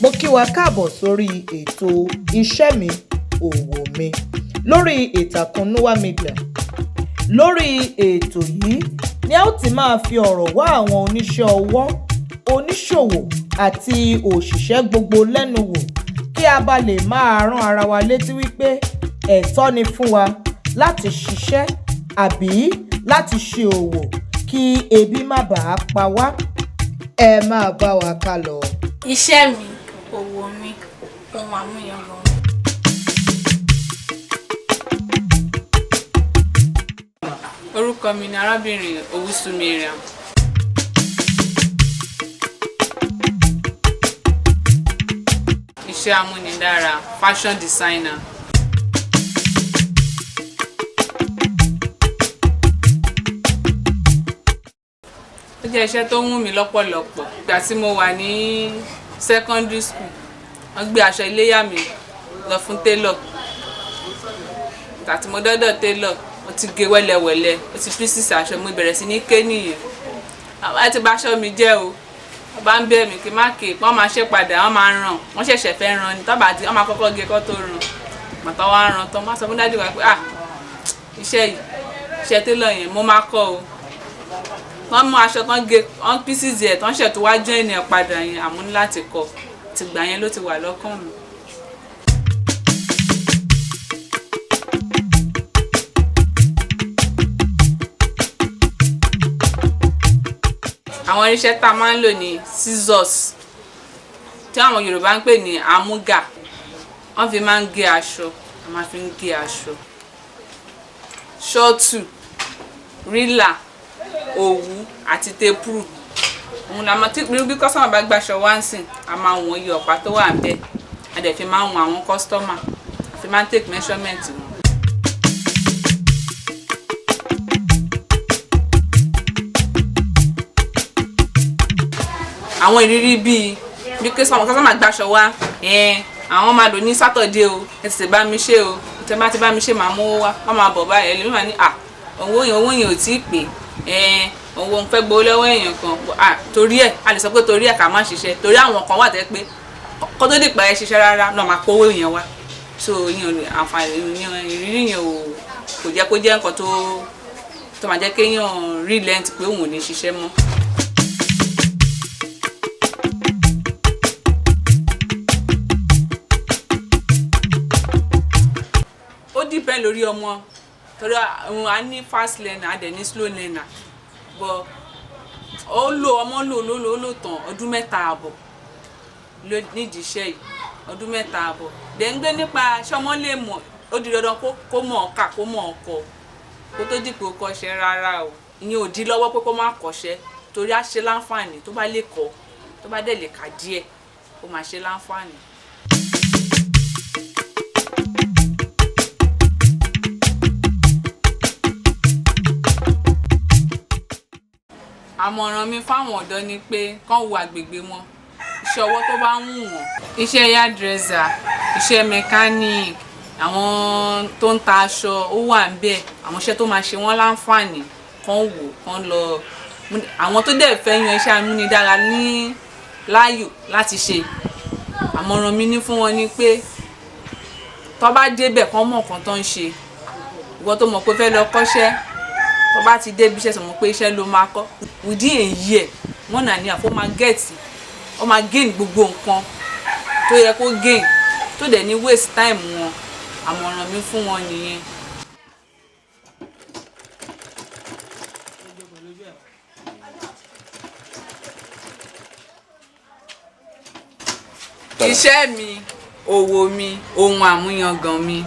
Mo kí wa káàbọ̀ sórí ètò Iṣẹ́ Mi, Òwò Mi lórí ìtàkùn Noah Media. Lórí ètò yìí ni a ó ti máa fi ọ̀rọ̀ wá àwọn oníṣẹ́ ọwọ́, oníṣòwò àti òṣìṣẹ́ gbogbo lẹ́nu wò kí a bá lè máa rán ara wa létí wípé ẹ̀tọ́ ni fún wa láti ṣiṣẹ́ àbí láti ṣe òwò kí ebi má bàa pa wá. Ẹ máa bá wa ká lọ. Iṣẹ́ mi, òwò mi, ohun àmúyangàn mi. Orúkọ mi ni arábìnrin Owusu Mariam. Iṣẹ́ amúnidára, fashion designer. Ó jẹ́ iṣẹ́ tó wù mí lọ́pọ̀lọpọ̀. Ìgbà tí mo wà ní secondary school, wọ́n gbé aṣọ iléyá mi lọ fún tailor. Ìgbà tí mo dọ́dọ̀ tailor, ó ti gé wẹ́lẹ́wẹ́lẹ́, ó ti pieces aṣọ mi, bẹ̀rẹ̀ sí ní ké nìyẹn. Bàbá ti bà aṣọ mi jẹ́ o. Bàbá ń bẹ̀ mí kí n má ké, wọ́n máa ṣe padà, wọ́n máa rán, wọ́n ṣẹ̀ṣẹ̀ fẹ́ rán ni. Tọ́ba ti, wọ́n máa kọ́kọ́ gé kó tó rán. Bàtà wa rán tán, má sọ fún daddy wa pé "à, iṣẹ́ yìí, iṣẹ́ tailor yẹn mo máa kọ́ o." Wọ́n mú aṣọ tán gé, wọ́n pieces ẹ̀ tán ṣẹ̀ tó wá join ẹ̀ padà yẹn, àmú ní láti kọ́. Tìgbà yẹn ló ti wà lọ́kàn mi. Àwọn irinṣẹ́ tá a máa ń lò ní scissors tí àwọn Yorùbá ń pè ní amúgà. Wọ́n fi máa ń gé aṣọ, a máa fi ń gé aṣọ. Ṣọ́ọ̀tù, rílà, òwú àti tépúrù. Òun la máa tí bí kọ́sọ́mà bá gbaṣọ wá ń sìn, a máa wọ̀n iye ọ̀pá tó wà níbẹ̀. A dẹ̀ fi máa ń wọn àwọn kọ́sítọ́mà, a fi máa ń take measurement wọn. Àwọn ìrírí bíi bí kọ́sọ́mà gbaṣọ wá, àwọn máa lò ní Saturday o, ẹ tètè bá mi ṣe o, tẹ bá ti bá mi ṣe màá mú owó wá, wọ́n máa bọ̀ báyìí, ẹlòmíràn máa ní à, owó yẹn ò tí ì pé, owó ń fẹ́ gbowó lọ́wọ́ èèyàn kan, à, torí ẹ̀, a lè sọ pé torí ẹ̀ ká má ṣiṣẹ́, torí àwọn kan wà tẹ́ pé kó tó dìpẹ́ ẹ ṣiṣẹ́ rárá náà máa kó owó yẹn wá. So ìyẹn àǹfààní ìrírí yẹn ò kò jẹ́ kó jẹ́ nǹkan tó máa jẹ́ kéèyàn relent pé òun ò ní ṣiṣẹ́ mọ́. Ó depend lórí ọmọ, torí a ní fast learner, a dẹ̀ ní slow learner, but ó lò ọmọ lò lò lò lò tán ọdún mẹ́ta àbọ̀ nídìí iṣẹ́ yìí, ọdún mẹ́ta àbọ̀. Dẹ̀ ń gbé nípa ṣé ọmọ lè mọ̀, ó di dandan kó mọ̀ ọ́ kà, kó mọ̀ ọ́ kọ, kó tó di pé ó kọ́ṣẹ́ rárá o. Ìyẹn ò di lọ́wọ́ pé kó má kọ́ṣẹ́, torí á ṣe láǹfààní tó bá lè kọ́, tó bá dẹ̀ lè kà díẹ̀, ó máa ṣe láǹfààní. Àmọ̀ràn mi fáwọn ọ̀dọ́ ni pé kán wo àgbègbè wọn, iṣẹ́ ọwọ́ tó bá wù wọ́n, iṣẹ́ hairdresser, iṣẹ́ mechanic, àwọn tó ń ta aṣọ ó wà níbẹ̀, àwọn iṣẹ́ tó máa ṣe wọ́n láǹfààní kán wò, kán lọ. Àwọn tó dẹ̀ fẹ́ yan iṣẹ́ amúnidára ní láàyò láti ṣe, àmọ̀ràn mi ní fún wọn ni pé tó bá débẹ̀ kán mọ̀ nǹkan tó ń ṣe. Ìwọ tó mọ̀ pé fẹ́ lọ kọ́ṣẹ́, tó bá ti dé ibi iṣẹ́ tó mọ̀ pé iṣẹ́ ló máa kọ́, within a year, 1.5, ó máa get, ó máa gain gbogbo nǹkan tó yẹ kó gain, tó dẹ̀ ní waste time wọn. Àmọ̀ràn mi fún wọn nìyẹn. Iṣẹ́ mi, òwò mi, ohun àmúyangàn mi.